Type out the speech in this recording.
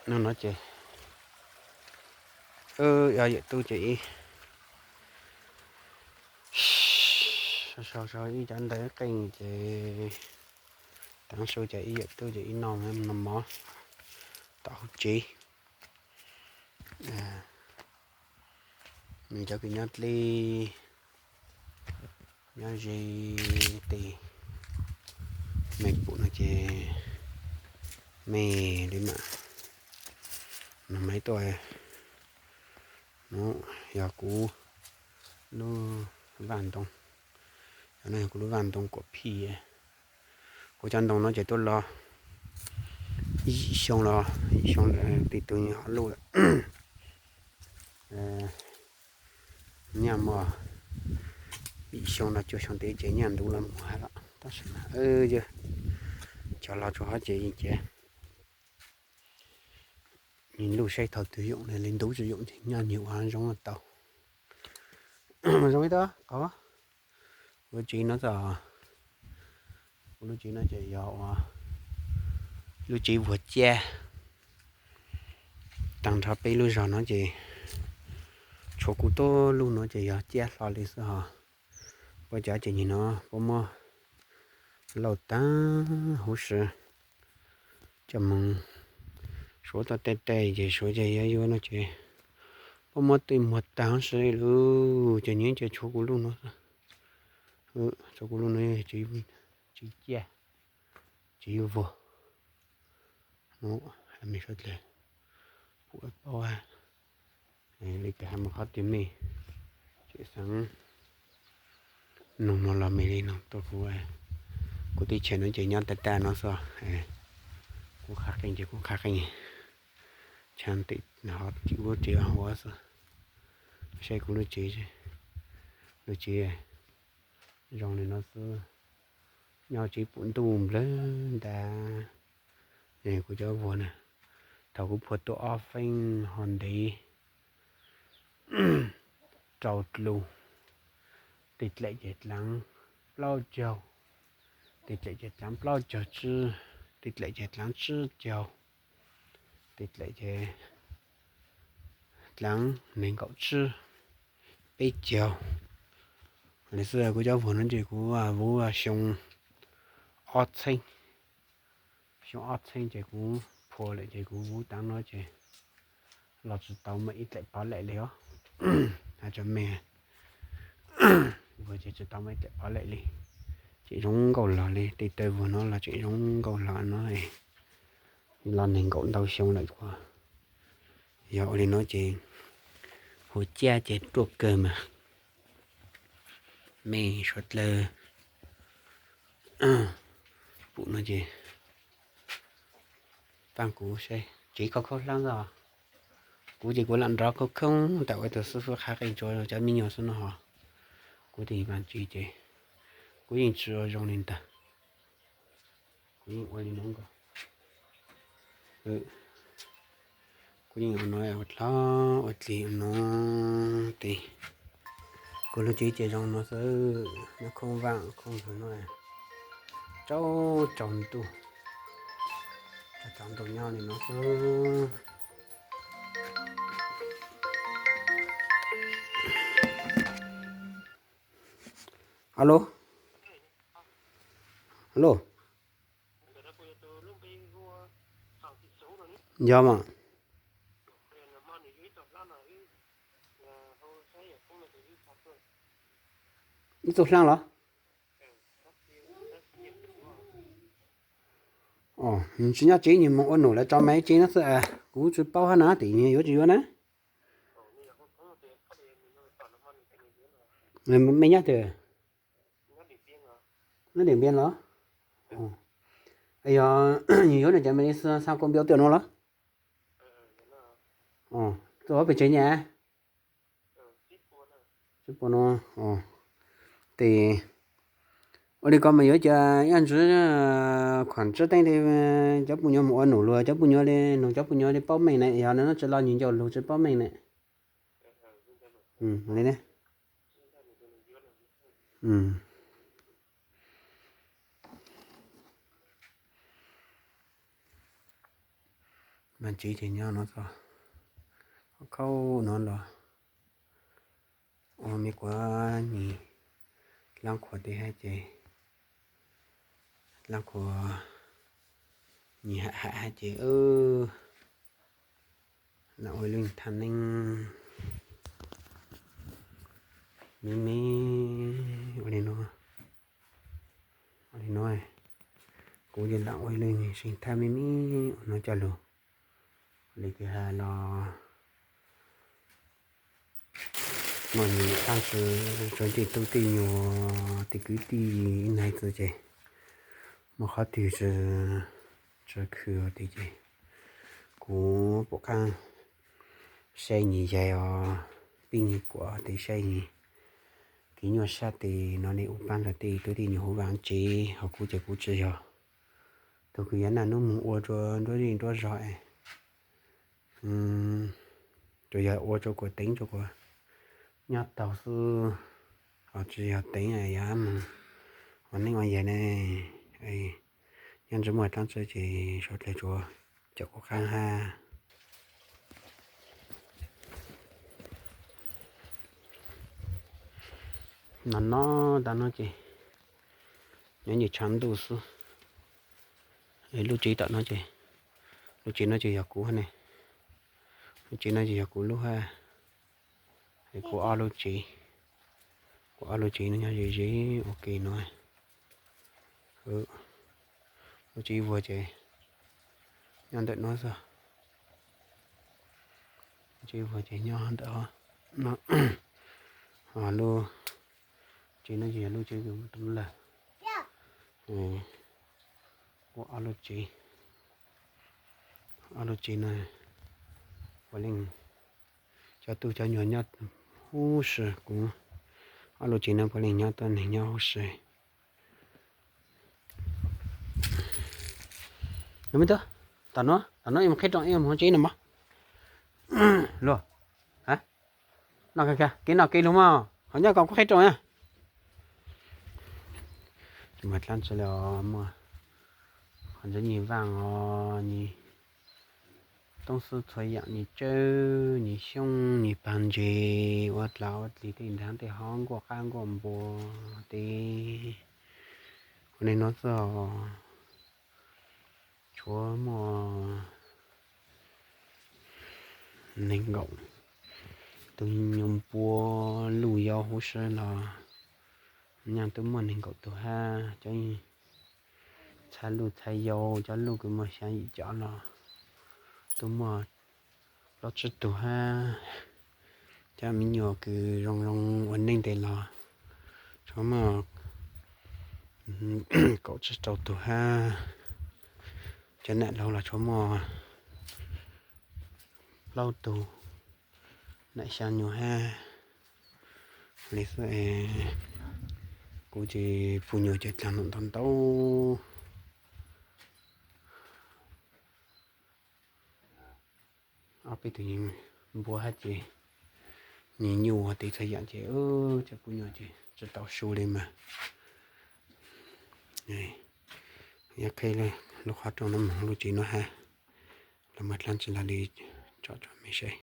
No no ces, yog yawm tub ces ib, sau sau ib cov ntawv qeej ces, tav su ces ib yawm tub ces ib no no mov tom hauv tsev. Nws cov kws nyob dleb, nyob ze tes, me pum no ces me li mas no me tuaj. No yog kuv lub vaj ntoo, no yog kuv lub vaj ntoo kuam phij. Kuv cov ntoo no ces tuaj los yim xyoo los yim xyoo, tis tug ho luj lawm. Nyaj muaj yim xyoo los cuaj xyoo ntev ces nyaj ntub los mus hab los tab sis mas yog cov los tsuas hov ces yeej ces luj saib thaum twg yoom li ntub tsis yoom ces nyaj nws ua zoo tau. Zoo ib tug qhov, kuv lub tsev no, kuv lub tsev no ces yog ua lub tsev vuag ciab. Tag nrho peb lub zog no ces tshuav kuv tub lub no ces yog ciab hlo li xwb hos. Puab cov ces nim no puab muab lauj tag huv si coj moog. Suav tau tej tej ces suav ces yuav yuav no ces puab muab tej muag tag huv si lawm ces nyob ces tshuav kuv lub no xwb. Tshuav kuv lub no, tsev ciab, tsev vuag. Mus sawv dlawg pum paub li cas hais mus qhov twg mej, tseem xeev noog no los mej li noog tuaj kuv. Kuv teb chaws no ces nyob tag tag no xwb. Kuv qha qeej ces kuv qha qeej chaw tim ub tsev ua xwb. Saib kuv lub tsev, lub tsev zoo li no xwb. Nyob tsev pum ntuj nplawg ntag. Kuv cov vuag na, thaum kuv phua tuaj ob feeb ho ntev rau dlug, tej dlaim ces dlaav plaub caug, tej dlaim ces dlaav plaub caug tsib, tej dlaim ces dlaav tsib caug, tej dlaim ces dlaav nees nkaum tsib, peb caug. Li xwb kuv cov vuag no ces kuv vuv xyoo ob txheeb, xyoo ob txheeb ces kuv phua lawm ces kuv vuv tav no ces los tsis tau muaj ib dlaim pov laim li os. Hais rau mej, vuag ces tsis tau muaj ib dlaim pov laim li. Tseem zoo nkauj los li, tej taw vuag no los tseem zoo nkauj los no. Los nees nkaum ntau xyoo lawm. Yog ua li no ces huv ciab ces ruaj kawg mas. Mej suav dlawg pum no ces paab kuv saib tsev khaub khaub hlab xwb. Kuv ces kuv lam nrov khoob khoob tawm ua tug xib fwb qha qeej rua cov me nyuam xwb no hos. Kuv tej vaaj tsev ces kuv yeej tsis ua zoo li ntag. Kuv yeej ua li no nkaus. Kuv yeej ua no ua dlog ua dlig ua no. Tes kuv lub tsev ces zoo no xwb, nyob khoob vaaj khoob ntug no, tsaus tsaus ntuj, tsaus ntuj nyob li no xwb. Alo, alo. Yog mas. Ib tug hlaab los? Tsis nyob tsev, nws moog ua num lawv tso mas tsev no xwb, kuv tsis paub hab na, tim nws yuav tsis yuav na. Mej nyob twg? Nyob Diam Npiab los? Yog nws yuav no ces mej li xa kua npiau tuaj no los? Tuaj pem tsev nyam? Sib puas no. Tes ua li ko mas yuav cia ib ntsib khuam tsib teeb li, cov puj nyuam mus ua num lug, cov puj nyuam li nug cov puj nyuam li paub meej na, yog nws tsis los nws ncauj lug tsis paub meej na. Li ne. Mas tsev ces nyob no txog, khaub no los ua me quav nyis, dlaab qhuas teb hab ces, dlaab qhuas nyis ham ham hab ces, lam ua lub thaj neeb me me ua li no. Ua li no, kuv ces lam ua lub seej thaj me me ua no coj lug. Li kws has los muaj nws taab sis tsuav tej tub tej nyuam tej kwv tij ib ntag xwb ces muaj qhov twg tsi khwv tias ces kuv pum qaab saib nyis yaig os, pib nyis kuam tes saib nyis kev nyuaj sab tes no ne ua paab rua tej tub tej nyuam huv vaam tsev, ho kuv ces kuv tsi yog tug kws yuav naj nub moog ua rua nruab zej nruab zog es, tsuas yog ua rua kuas teev rua kuas nyob taug xwb, ho tsi yog teev yog moog ua neeb ua yaig ne. Nyob ntsis muaj taab tsi ces suav dlawg tsuas cov kuv qaab hab. No no, taam no ces nyob nce tshav ntuj xwb. Lub tsev tom no ces, lub tsev no ces yog kuv ne, lub tsev no ces yog kuv lub hab. Es kuv ob lub tsev, kuv ob lub tsev no nyob ze ze ua ke no. Lub tsev vuag ces nyob ntawm no xwb. Lub tsev vuag ces nyob ntawm no. Ho lub tsev no ces yog lub tsev kws muaj tub lawg. Kuv ob lub tsev, ob lub tsev no puav leej cov tub cov nyuam nyob huv si, kuv ob lub tsev no puav leej nyob tuab neeg nyob huv si. Tom no, tom no ib mus qhib rau ib mus tsev no mog. Luag, noj kawg, kev noj kev lug mog, ho nyob ko kuv qhib rau na. Tsis muaj dlaab tsi le, muaj qhov ntawd nyis vaaj os, nyis toob xwb txhua yaam, nyis tsawb, nyis xyoob, nyis pag ntses, ua dlav ua dlig tej nrhav tej hov, nkuaj qab nkuaj npua tej. Ua neej nuav txog tshuav muaj nees nkaum tug nyuas npua luj yau huv si los nyaj tub muaj nees nkaum tug hab. Cov txha luj txha yau, cov luj kws muaj xyaa yim cov los tub muaj plaub tsib tug hab. Cov me nyuam kws zoo zoo ua neej tes los tshuav muaj kaum tsib rau tug hab. Cov nam laug los tshuav muaj plaub tug, nam xyaa nyuas hab. Li xwb es kuv ces puj nyuam ces dlaag ntau ntau. Ob peb tug npua hab ces nyuas nyuas tes txhua yaam ces cov puj nyuam ces tsi tau su li mas. Yuav qhib lub qhov rooj no moog lub tsev nuav hab, los muaj dlaab tsi los li tso rua mej saib.